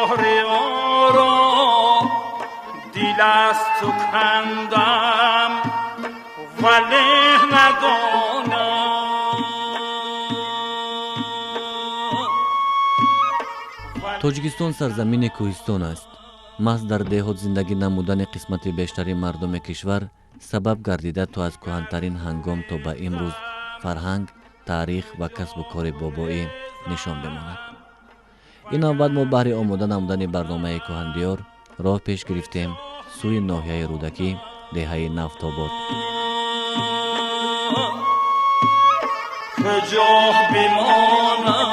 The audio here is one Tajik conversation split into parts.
Шаҳриёро дил аз ту кандам, вале надонам. Тоҷикистон сарзамини кӯҳистон аст. Маҳз дар деҳот зиндагӣ намудани қисмати бештари мардуми кишвар сабаб гардида, то аз кӯҳантарин ҳангом то ба имрӯз фарҳанг, таърих ва касбу кори бобоӣ нишон бимонад. Ин навбат мо баҳри омода намудани барномаи Кӯҳандиёр роҳ пеш гирифтем сӯи ноҳияи Рӯдакӣ, деҳаи Нафтобод. Куҷо бимонам?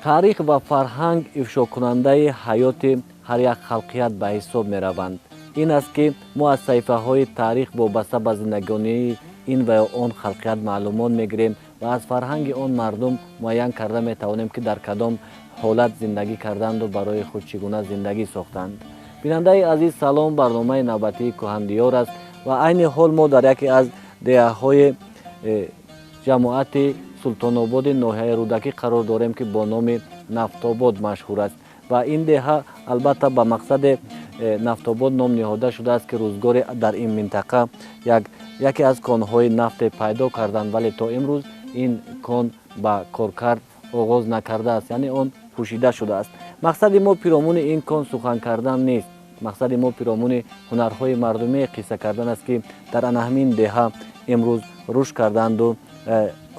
Таърих ва фарҳанг ифшокунандаи ҳаёти ҳар як халқият ба ҳисоб мераванд. Ин аст, ки мо аз саҳифаҳои таърих вобаста ба зиндагонии ин ва ё он халқият маълумот мегирем ва аз фарҳанги он мардум муайян карда метавонем, ки дар кадом ҳолат зиндагӣ карданду барои худ чӣ гуна зиндагӣ сохтанд. Бинандаи азиз, салом. Барномаи навбатии Кӯҳандиёр аст ва айни ҳол мо дар яке аз деҳаҳои ҷамоати Султонободи ноҳияи Рӯдакӣ қарор дорем, ки бо номи Нафтобод машҳур аст. Ва ин деҳа албатта ба мақсади Нафтобод ном ниҳода шудааст, ки рӯзгоре дар ин минтақа яке аз конҳои нафте пайдо карданд, вале то имрӯз ин кон ба коркард оғоз накардааст, яъне он пӯшида шудааст. Мақсади мо пиромуни ин кон сухан кардан нест. Мақсади мо пиромуни ҳунарҳои мардумие қисса кардан аст, ки дар ана ҳамин деҳа имрӯз рушд карданду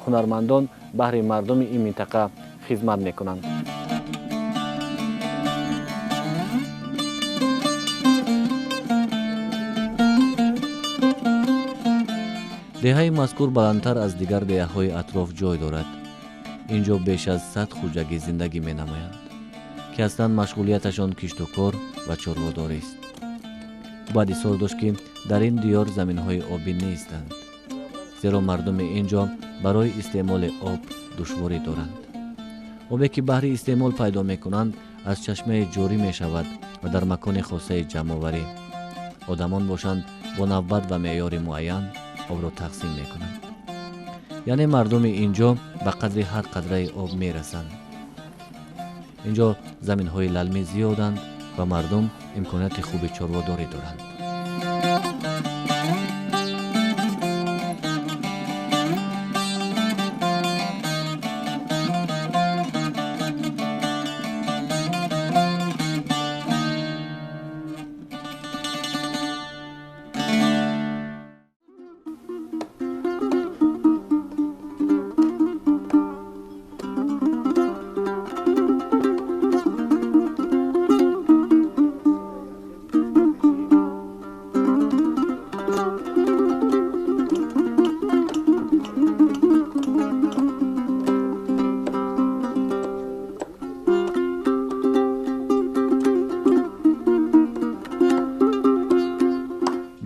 ҳунармандон баҳри мардуми ин минтақа хизмат мекунанд. Деҳаи мазкур баландтар аз дигар деҳаҳои атроф ҷой дорад. Ин ҷо беш аз 100 хуҷагӣ зиндагӣ менамоянд, ки аслан машғулияташон киштукор ва чорводорист. Бояд изҳор дошт, ки дар ин диёр заминҳои обӣ нестанд, зеро мардуми ин ҷо барои истеъмоли об душворӣ доранд. Обе, ки баҳри истеъмол пайдо мекунанд, аз чашмаи ҷорӣ мешавад ва дар макони хосаи ҷамъоварӣ. Одамон бошанд, бо навбат ва меъёри муайян обро тақсим мекунанд. Яъне мардуми ин ҷо ба қадри ҳар қатраи об мерасанд. Ин ҷо заминҳои лалмӣ зиёданд ва мардум имконияти хуби чорводорӣ доранд.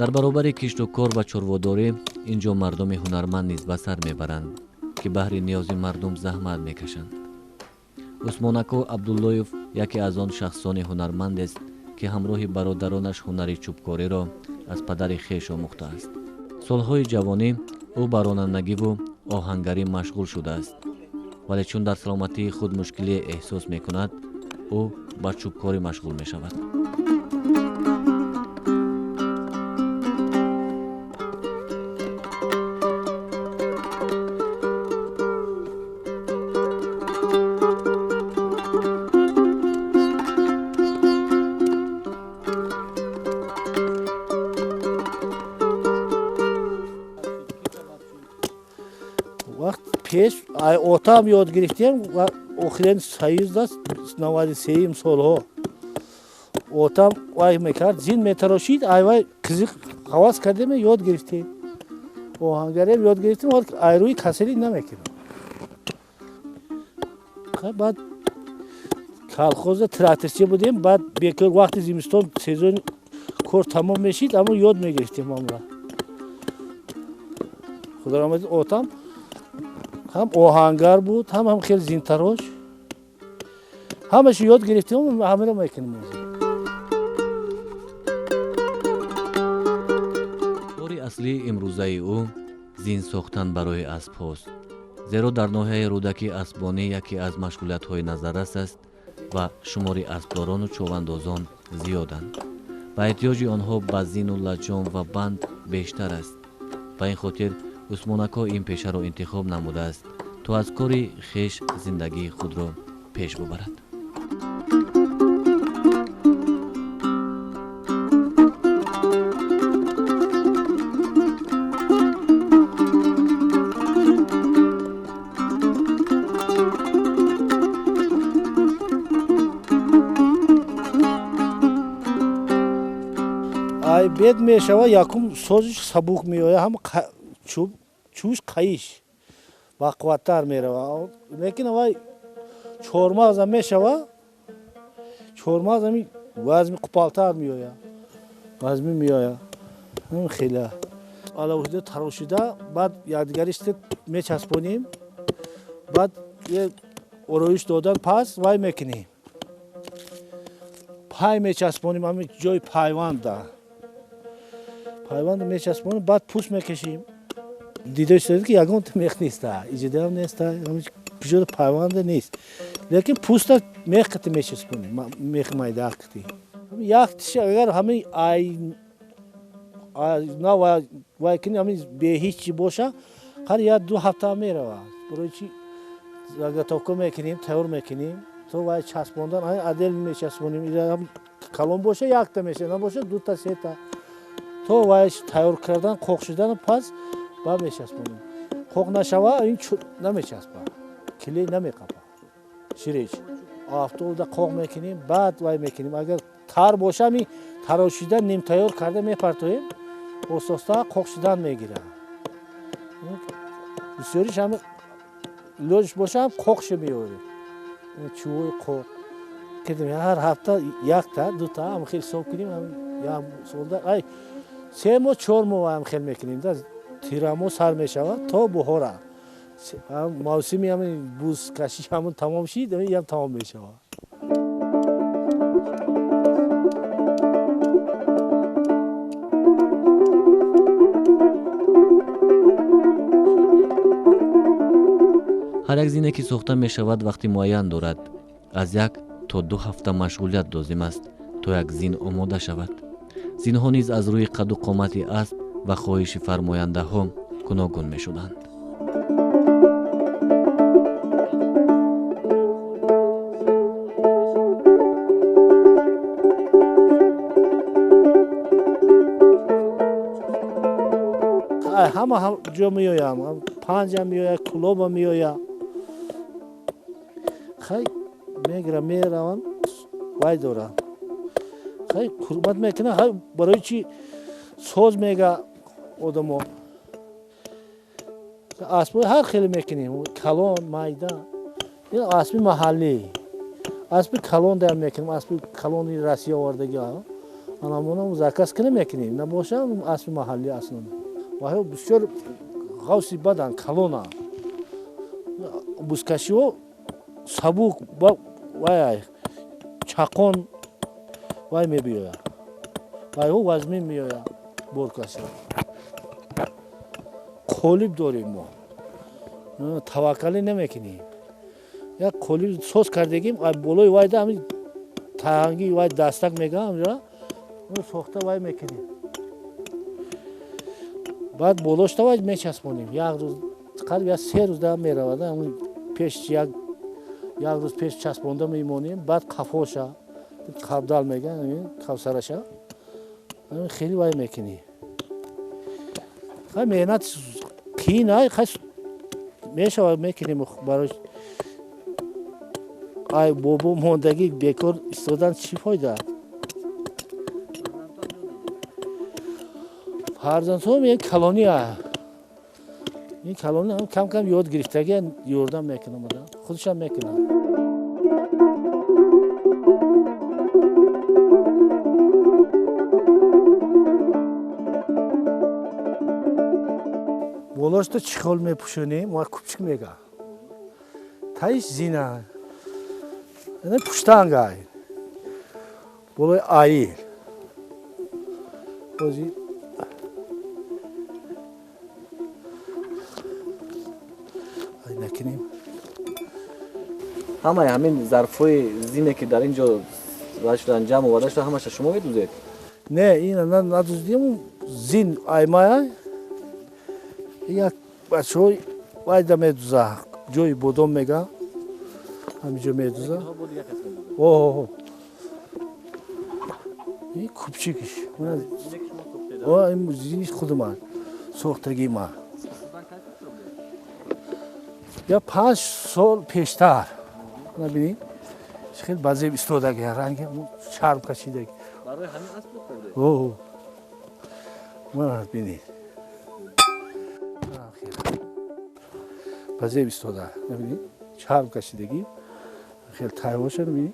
Дар баробари кишту кор ва чорводорӣ ин ҷо мардуми ҳунарманд низ ба сар мебаранд, ки баҳри ниёзи мардум заҳмат мекашанд. Усмонако Абдуллоев яке аз он шахсони ҳунармандест, ки ҳамроҳи бародаронаш ҳунари чӯбкориро аз падари хеш омӯхтааст. Солҳои ҷавонӣ ӯ ба ронандагиву оҳангарӣ машғул шудааст, вале чун дар саломатии худ мушкилие эҳсос мекунад, ӯ ба чӯбкорӣ машғул мешавад. Вақт пеш отам ёд гирифтем ва охирин союзда 93-юм солҳо отам вай мекард, зин метарошид, айвай қизиқ ҳавас кардем, ёд гирифтем, оҳангарем ёд гирифтем, айрӯи каселӣ намекунем. Баъд колхоза тракторчи будем, баъд бекор вақти зимистон сезон кор тамом мешид, аммо ёд мегирифтем амра. Худо раҳмат, отам ҳам оҳангар буд, ҳам хеле зинтарош, ҳамашу ёд гирифтем, ҳамаро мекунем. Кори аслии имрӯзаи ӯ зин сохтан барои аспҳост. Зеро дар ноҳияи Рӯдакӣ аспбонӣ яке аз машғулиятҳои назаррас аст ва шумори аспдорону човандозон зиёданд ва эҳтиёҷи онҳо ба зину лаҷом ва банд бештар аст. Ба ин хотир Усмонако ин пешаро интихоб намудааст, то аз кори хеш зиндагии худро пеш бубарад. Ай бед мешава, якум созиш сабук меояд, ҳама чӯбш қаиш бақувваттар мерава. Лекин авай чормағзам мешава, чормағзами вазми қупалтар меояд, вазми меояд. Ҳамин хела алавҳида тарошида, баъд якдигаришта мечаспонем, баъд ороиш додан пас вай мекунем, пай мечаспонем, ҳамин ҷои пайванда пайванд мечаспонем, баъд пӯст мекашем. Дида шудед, ки ягон мех неста, иҷодаам неста, куҷода пайванда нест, лекин пӯста мех қити мечаспонем, мехи майдаак қити. Як тиши агар ҳамин ай на вай кини, ҳамин беҳеҷ чи боша, ҳар як ду ҳафта меравад. Барои чи заготовка мекунем, тайёр мекунем, то вай часпондан отдел мечаспонем. Калон боша якта меша, набоша дута сета, то вай тайёр кардан, қоқ шудан пас ба мечаспонем. Қоқ нашава, ин намечаспа, клей намеқапа. Ширич автобуда қоқ мекунем, баъд вай мекунем. Агар тар боша, ами тарошида нимтайёр карда мепартоем, оста-оста қоқ шудан мегирад. Бисёриш ҳами лоҷиш боша, ҳам қоқша меорем, чӯбои қоқ кардем. Ҳар ҳафта якта дута ҳам хел ҳисоб кунем, як солда ай 3 моҳ 4 моҳ ҳам хел мекунем. Тирамо сар мешавад то буҳора, мавсими ҳамин бузкашӣ ҳамон тамом шид, ям тамом мешавад. Ҳар як зине, ки сохта мешавад, вақти муайян дорад. Аз 1 то 2 ҳафта машғулият лозим аст, то як зин омода шавад. Зинҳо низ аз рӯи қаду қомати асп ва хоҳиши фармояндаҳо гуногун мешуданд. Ҳама ҷо меоям, Панҷам меояд, Кулоба меояд. Хай мегирам, меравам, вай дорам. Хай ҳурмат мекунам, хай барои чи соз мега одамо. Аспои ҳар хеле мекунем, калон, майда. Ин аспи маҳаллӣ. Аспи калон дар мекунем, аспи калони Россия овардагӣ. Анамонам заказ кунем мекунем, набоша аспи маҳаллӣ аслан. Ваҳо бисёр ғавси бадан, калона. Бузкашиҳо сабук, вай чақон вай мебиёяд. Вайҳо вазмин меояд боркашиҳо. Қолиб дорем мо. Таваккалӣ намекунем. Як қолиб соз кардагим, болои вайда ҳамин таҳанги вай дастак мегӯям, ҳамҷо сохта вай мекунем. Баъд болошта вай мечаспонем. Як рӯз, қариб як 3 рӯз да меравад. Ҳамин пеш як рӯз пеш часпонда мемонем, баъд қафоша, қабдал мегӯянд, ҳамин кавсараша. Ҳамин хеле вай мекунем. Хай меҳнат қиин, ай хай мешавад мекунем барои ай бобо мондагӣ бекор истодан чӣ фойда? Фарзандҳо ин калонӣ, ин калонӣ ҳам кам кам ёд гирифтагӣ, ёрдам мекунам, худашам мекунам. Болошто чехол мепӯшонем, ва купчик мега. Таиш зина. Ина пуштанга. Болои аил. Бози мекунем. Ҳамаи ҳамин зарфҳои зине ки дар ин ҷо шудан ҷамъ оварда шуда, ҳамаша шумо медузед? Не, ина надуздем, зин аймая як бачаҳои вайда медуза, ҷои бодом мега, ҳаминҷо медуза. Оҳо, ин купчикиш ин зини худи ман сохтагии ман. Я 5 сол пештар. Набинӣ, хел базеб истодаги, ранги чарм кашидаги. Барои ҳамин асбоб кардед? Оҳ, мана бинед, базеб истода, набинӣ, чарм кашидагӣ, хел тайвоша набинӣ.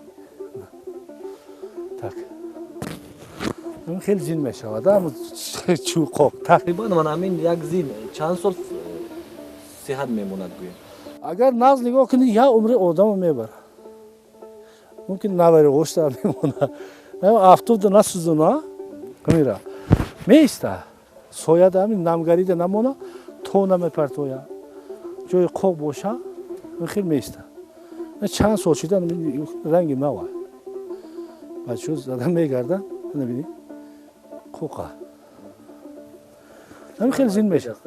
Так хел зин мешавад, чӯқоқ. Тақрибан ман ҳамин як зин чанд сол сиҳат мемонад гӯем? Агар нағз нигоҳ кунӣ, як умри одамо мебарад. Мумкин навари ғошта мемонад. Афтобда насӯзона, ҳамира меиста, сояда ҳамин намгарида намона, то намепартоя, ҷои қоқ боша, хел меиста. Чанд сол шида ранги нава бачаҳо зада мегарданд, набинӣ, қоқа ҳамин хел зин мешавад.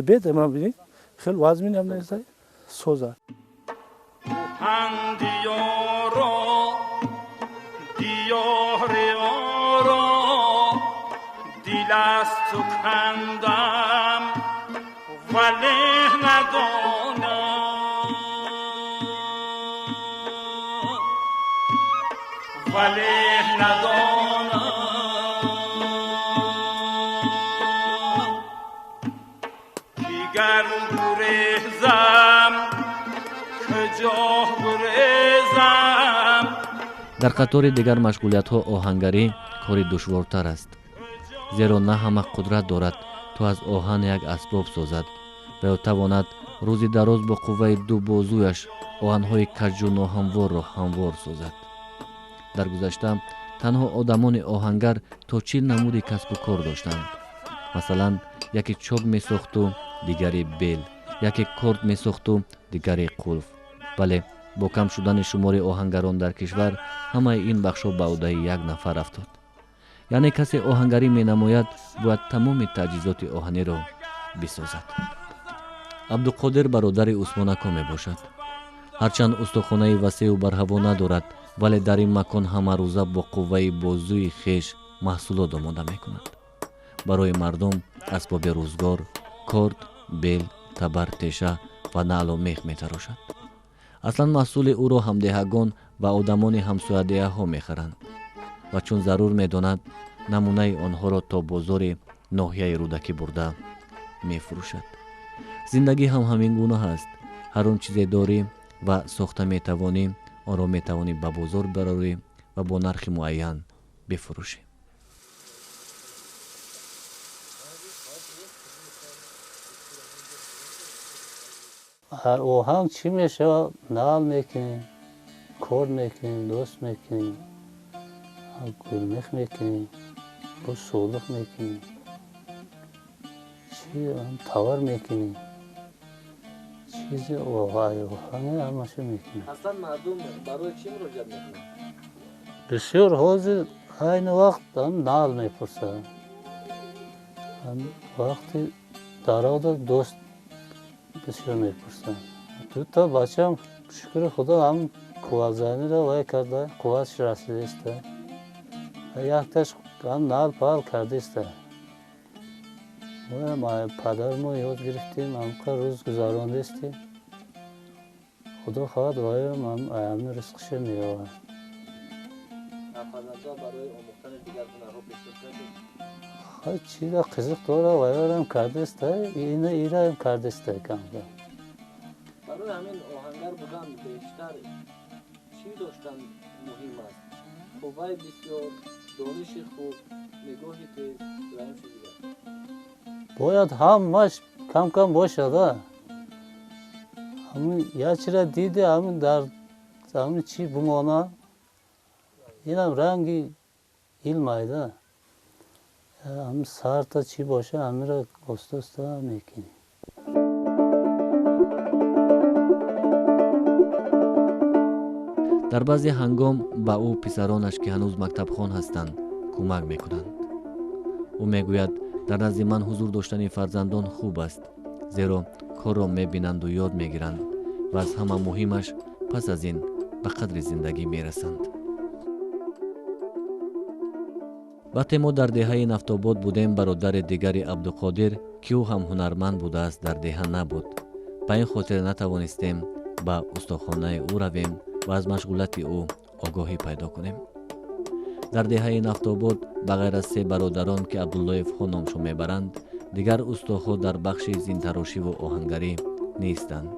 Бед бинед, хел вазмин ҳам неста, соза. Диёро диёри оро дил аз ту кандам, вале надонам, вале надонам, ки гар гурезам куҷо гурезам. Дар қатори дигар машғулиятҳо оҳангарӣ кори душвортар аст, зеро на ҳама қудрат дорад то аз оҳан як асбоб созад ва ё тавонад рӯзи дароз бо қувваи ду бозуяш оҳанҳои каҷу ноҳамворро ҳамвор созад. Дар гузашта танҳо одамони оҳангар то 40 намуди касбу кор доштанд. Масалан, яке чок месохту дигаре бел, яке корд месохту дигаре қулф. Вале бо кам шудани шумори оҳангарон дар кишвар ҳамаи ин бахшҳо ба ӯҳдаи як нафар афтод. Яъне касе оҳангарӣ менамояд, бояд тамоми таҷҳизоти оҳаниро бисозад. Абдуқодир бародари Усмонако мебошад. Ҳарчанд устохонаи васеъу барҳаво надорад, вале дар ин макон ҳамарӯза бо қувваи бозуи хеш маҳсулот омода мекунад. Барои мардум асбоби рӯзгор, корд, бел, табар, теша ва наълу мех метарошад. Аслан маҳсули ӯро ҳамдеҳагон ва одамони ҳамсоядеҳаҳо мехаранд ва чун зарур медонад, намунаи онҳоро то бозори ноҳияи Рӯдакӣ бурда мефурӯшад. Зиндагӣ ҳам ҳамин гуна аст. Ҳар он чизе дорӣ ва сохта метавонӣ, онро метавонӣ ба бозор барорӣ ва бо нархи муайян бифурӯшӣ. Оҳанг чӣ мешавад? Нал мекунем, кор мекунем, дӯст мекунем, гулмех мекунем, бо солиқ мекунем, чи тавар мекунем, чизи оҳанг ҳамаша мекунем. Аслан мардум барои чӣ муроҷиат мекунанд? Бисёр ҳозир айни вақт нал мепурсанд. Вақти дарода дӯст бисёр мепурсанд. Дута бачам, шукри худо, ҳам қувватзаниро вай карда, қувватш расидаиста. Якташ ҳам нал пал кардаиста. Моям падармо ёд гирифтем, ҳамқа рӯз гузарондаистем. Худо хоҳад, ваям ҳамин ризқша меёвад. Барои омӯхтани дигар ҳунарҳо пешниҳод кардед? Чиза қизиқ дора, ваярам кардаиста, ина ираам кардаиста камкам. Барои ҳамин оҳангар будан бештар чӣ доштан муҳим аст? Қувваи бисёр, дониши хуб, нигоҳи тез ва ҳам чизи дигар? Бояд ҳамаш кам-кам бошад, а? Ҳамин як чира диде, ҳамин дар ҳамин чӣ бимона, инам ранги илм айда. Ҳамин сарта чӣ боша, ҳаминро оста-оста мекунӣ. Дар баъзе ҳангом ба ӯ писаронаш, ки ҳанӯз мактабхон ҳастанд, кӯмак мекунанд. Ӯ мегӯяд, дар назди ман ҳузур доштани фарзандон хуб аст, зеро корро мебинанду ёд мегиранд ва аз ҳама муҳимаш пас аз ин ба қадри зиндагӣ мерасанд. Вақте мо дар деҳаи Нафтобод будем, бародари дигари Абдуқодир, ки ӯ ҳам ҳунарманд будааст, дар деҳа набуд. Ба ин хотир натавонистем ба устохонаи ӯ равем ва аз машғулияти ӯ огоҳӣ пайдо кунем. Дар деҳаи Нафтобод ба ғайр аз се бародарон, ки Абдуллоевҳо номшон мебаранд, дигар устоҳо дар бахши зинтарошиву оҳангарӣ нестанд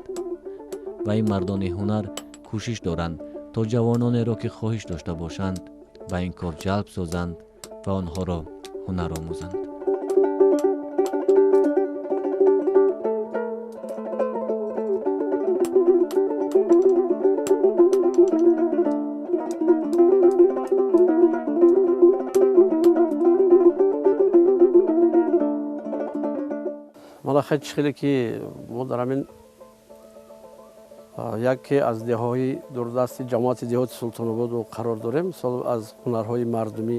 ва ин мардони ҳунар кӯшиш доранд, то ҷавононеро, ки хоҳиш дошта бошанд, ба ин кор ҷалб созанд ва онҳоро ҳунар омӯзанд. Мана хеле хеле ки мо дар ҳамин яке аз деҳаҳои дурдасти ҷамоати деҳоти Султонобод қарор дорем. Мисол, аз ҳунарҳои мардумӣ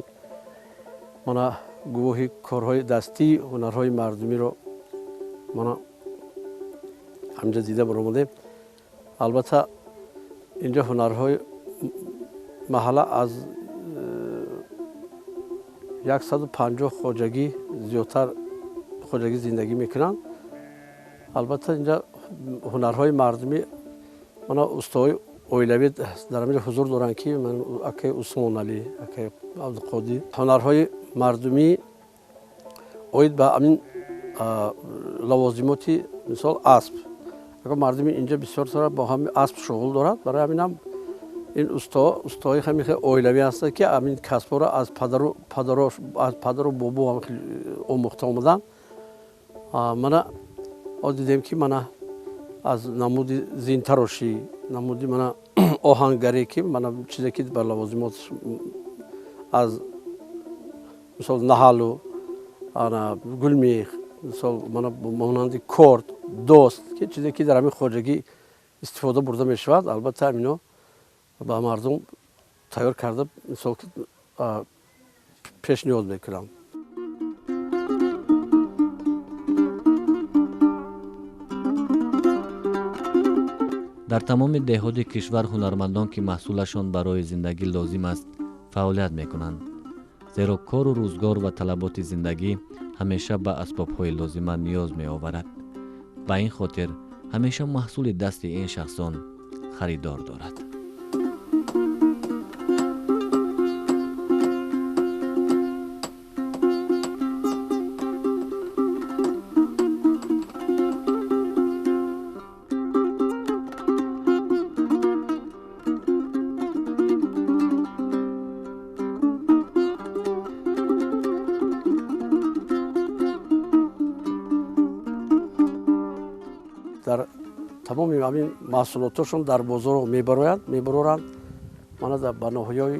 мана гувоҳи корҳои дастии ҳунарҳои мардумиро мана ҳаминҷа дида баромадем. Албатта, инҷа ҳунарҳои маҳалла аз 150 хоҷагӣ зиёдтар хоҷагӣ зиндагӣ мекунанд. Албатта, инҷа ҳунарҳои мардумӣ мана устоҳои оилавӣ дар ҳаминҷа ҳузур доранд, ки ман акаи Усмоналӣ, акаи Абдуқодир. Ҳунарҳои мардумӣ оид ба ҳамин лавозимоти, мисол, асп. Агар мардуми инҷа бисёр бо ҳамин асп шуғл дорад, барои ҳамин ҳам ин устоҳои ҳамин хел оилавӣ ҳастанд, ки ҳамин касбҳоро аз падару бобо ҳам омӯхта омаданд. Мана о дидем, ки мана аз намуди зинтарошӣ, намуди мана оҳангарӣ, ки мана чизе ки бар лавозимот аз мисол наҳалу ана гулмех, мисол мана монанди корд, дост, ки чизе ки дар ҳамин хоҷагӣ истифода бурда мешавад, албатта ҳамино ба мардум тайёр карда, мисол, пешниҳод мекунам. Дар тамоми деҳоти кишвар ҳунармандон, ки маҳсулашон барои зиндагӣ лозим аст, фаъолият мекунанд, зеро кору рӯзгор ва талаботи зиндагӣ ҳамеша ба асбобҳои лозима ниёз меоварад. Ба ин хотир ҳамеша маҳсули дасти ин шахсон харидор дорад. Дар тамоми ҳамин маҳсулотошон дар бозорро мебароранд. Мана ба ноҳияи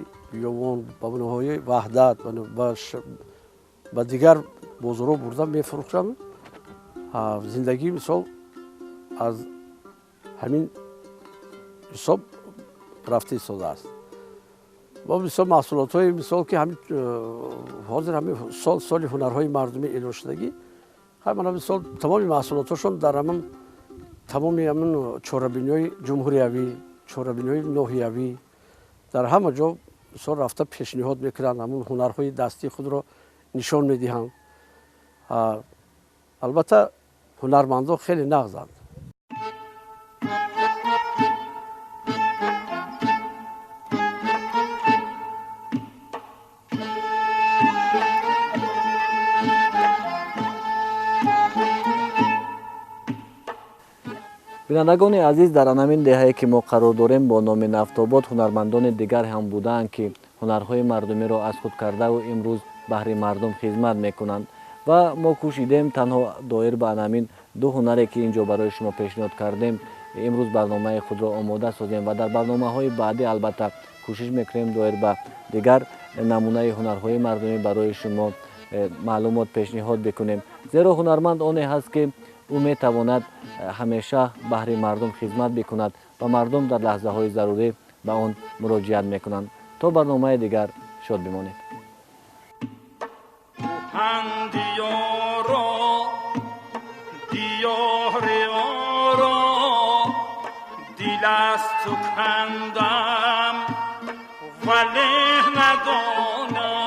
Ёвон, ба ноҳияи Ваҳдат, ба дигар бозорҳо бурда мефурӯшанд. Зиндагӣ, мисол, аз ҳамин ҳисоб рафта истодааст. Ва мисол маҳсулотҳои, мисол, ки ҳамин ҳозир ҳамин сол соли ҳунарҳои мардумӣ эълон шудагӣ, мана мисол тамоми маҳсулотҳошон дар ҳамин тамоми ҳамин чорабиниҳои ҷумҳуриявӣ, чорабиниҳои ноҳиявӣ дар ҳама ҷо мисол рафта пешниҳод мекунанд, ҳамун ҳунарҳои дастии худро нишон медиҳанд. Албатта, ҳунармандон хеле нағзанд. Бинандагони азиз, дар анамин деҳае, ки мо қарор дорем бо номи Нафтобод, ҳунармандони дигар ҳам будаанд, ки ҳунарҳои мардумиро аз худ кардаву имрӯз баҳри мардум хизмат мекунанд. Ва мо кӯшидем танҳо доир ба анамин ду ҳунаре, ки ин ҷо барои шумо пешниҳод кардем, имрӯз барномаи худро омода созем ва дар барномаҳои баъдӣ албатта кӯшиш мекунем доир ба дигар намунаи ҳунарҳои мардумӣ барои шумо маълумот пешниҳод бикунем. Зеро ҳунарманд оне ҳаст, ки ӯ метавонад ҳамеша баҳри мардум хизмат бикунад ва мардум дар лаҳзаҳои зарурӣ Ба он муроҷиат мекунанд. То барномаи дигар шод бимонед. Дил аз ту кандам, вале надонам.